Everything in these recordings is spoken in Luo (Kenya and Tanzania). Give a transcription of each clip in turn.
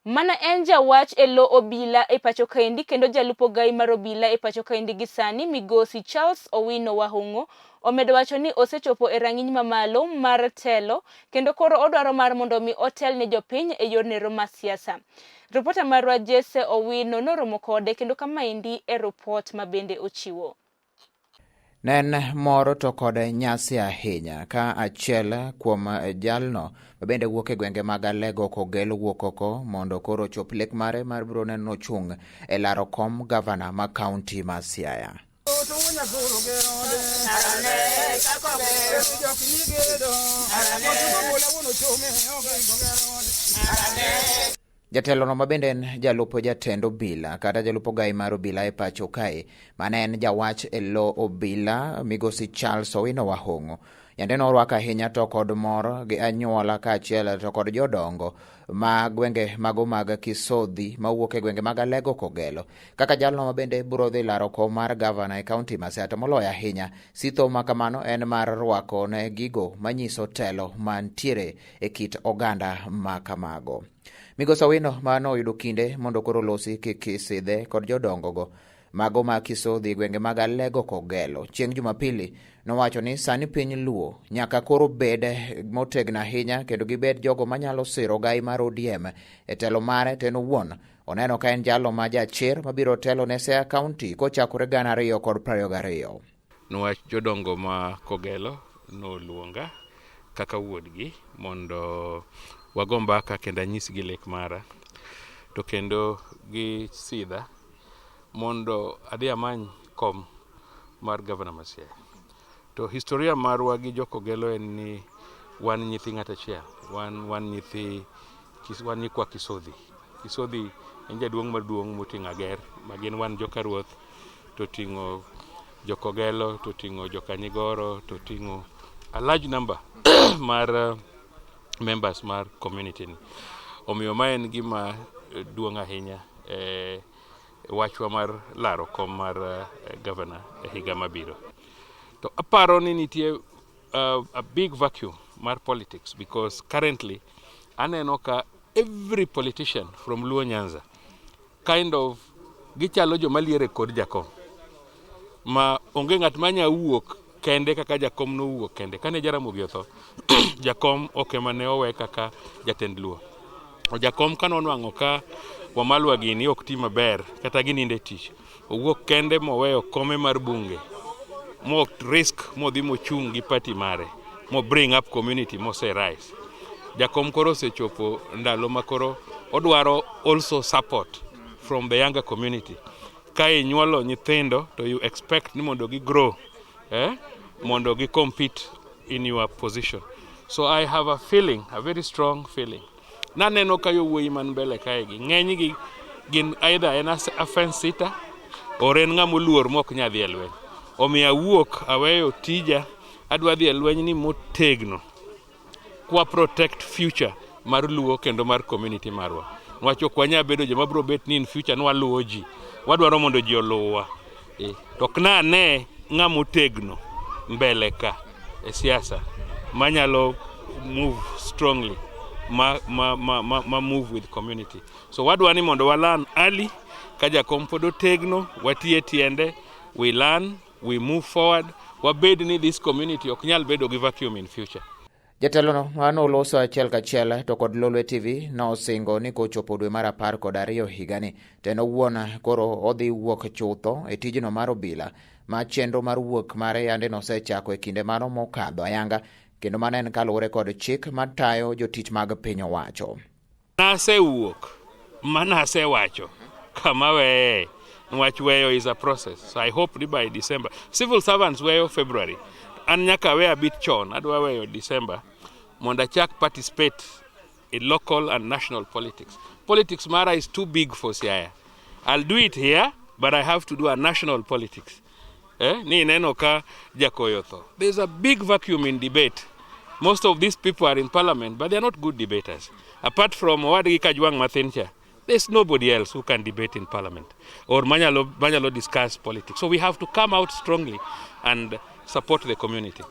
Mana en jawach e lo obila e pacho kaendi kendo jalup ogai mar obila e pacho kaendi gi sani migosi Charles Owino Wahungu omedo wacho ni osechopo e rang'iny mamalo mar telo kendo koro odwaro mar mondo mi otel ne jopiny e yor nero mar siasa. Ripota marwa Jesse Owino noromo kode kendo kamaendi e ripot ma bende ochiwo. Ne en mor to kod nyasi ahinya ka achiel kuom jalno mabende wuok e gwenge mag Alego Kogelo wuok oko mondo koro ochop lek mare mar biro neno ochung' e laro kom gavana ma kaunti ma Siaya. Jatelono ma bende en jalup jatend obila kata jalup ogai mar obila e pacho kae mane en jawach e lo obila migosi Charles Owino Wahong'o yande norwak ahinya to kod mor gi anyuola kaachiel to kod jodongo ma gwenge mago mag Kisodhi mawuok e gwenge mag Alego Kogelo kaka jalno ma bende biro dhi laro kom mar gavana e kaunti ma Siaya to moloyo ahinya sitho ma kamano en mar rwako ne gigo manyiso telo mantiere e kit oganda ma kamago. Migosi Owino ma noyudo kinde mondo koro olosi kisidhe kod jodongogo mago ma Kisodhi gwenge mag Alego Kogelo chieng' Jumapili nowacho ni sani piny Luo nyaka koro bed motegno ahinya kendo gibed jogo manyalo siro gai mar ODM e telo mare to en owuon oneno ka en jalo ma jachir mabiro telo ne Siaya County kochakore 2022. Niwach jodongo ma Kogelo noluonga kaka wuodgi mondo wago mbaka kendo anyisgi lek mara to kendo gisidha mondo adhi amany kom mar gavana ma Siaya. To historia marwa gi jo Kogelo en ni wan nyithi ng'at achiel, wan nyithi wan nyikwa Kisodhi. Kisodhi en jaduong' maduong' moting'o Ager ma gin wan joka ruoth to ting'o Jokogelo to ting'o Jokanyigoro to ting'o a large number mar members mar community ni. Omiyo ma en gima duong' ahinya e wachwa mar laro kom mar governor e higa mabiro. To aparo ni nitie a big vacuum mar politics because currently aneno ka every politician from Luo Nyanza kind of gichalo joma liere kod jakom ma onge ng'at manya wuok kende kaka jakom nowuok kende kane Jaramogi otho jakom ok ema ne owe kaka jatend Luo. Jakom kane onwang'o ka Wamalwa gini ok ti maber kata ginindo e tich owuok kende moweyo kome mar bunge mo risk modhi mochung' gi party mare mo bring up community mose rise. Jakom koro osechopo ndalo ma koro odwaro also support from the younger community. Ka inyuolo nyithindo to you expect ni mondo gi grow mondo gi compete in your position. So I have a feeling, a very strong feeling. Naneno ka yowuoyi man mbele kae gi ng'eny gi gin either en a fence sitter or en ng'ama oluor mok nyal dhi e lweny. Omiyo awuok aweyo tija adwa dhi e lweny ni motegno kwa protect future mar Luo kendo mar community marwa. Niwach ok wanyal bedo joma biro bet ni in future ni waluwo ji. Wadwaro mondo ji oluwwa. To ok nane ng'ama otegno mbele ka e siasa manyalo move strongly ma move with community. So wadwa ni mondo walan early ka jakom pod otegno, watiye tiende, we learn, we move forward, wabed ni this community ok nyal bedo gi vacuum in future. Jatelono mane oloso achiel kachiel to kod Lolwe TV nosingo ni kochopo dwe mar 12 higani to en owuon koro odhi wuok chutho e tijno mar obila ma chenro mar wuok mare yande nosechako e kinde mano mokadho ayanga kendo mano en kaluwore kod chik matayo jotich mag piny owacho. Nasewuok manasewacho kama weye niwach weyo is a process, so I hope ni by December. Civil servants weyo February, an nyaka awe a bit chon, adwa weyo December mondo achak participate in local and national politics. Politics mara is too big for Siaya. I'll do it here, but I have to do a national politics. Ni ineno ka Jakoyo tho. There's a big vacuum in debate. Most of these people are in parliament, but they are not good debaters. Apart from owadgi Kajwang' Mathin cha, there's nobody else who can debate in parliament or manyalo discuss politics. So we have to come out strongly and support the community.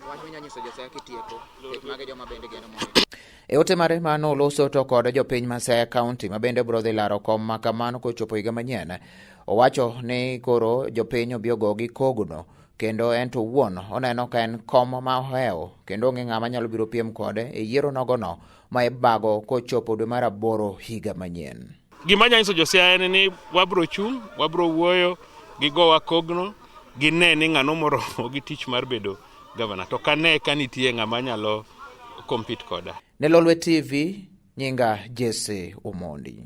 E ote mare ma noloso to kod jopiny ma Siaya County ma bende biro dhi laro kom ma kamano kochopo higa manyien, owacho ni koro jopiny obi ogogi kogno kendo en to owuon oneno ka en kom ma ohewo kendo onge ng'ama nyalo biro piem kode e yiero nogono ma ibago kochopo dwe mar aboro higa manyien. Gima anyalo nyiso jo Siaya en ni wabro chung', wabro wuoyo, gigowa kogno, gine ni ng'ano moromo gi tich mar bedo gavana. To kane ka nitie ng'ama nyalo compete koda. Ne Lolwe TV, nyinga Jesse Omondi.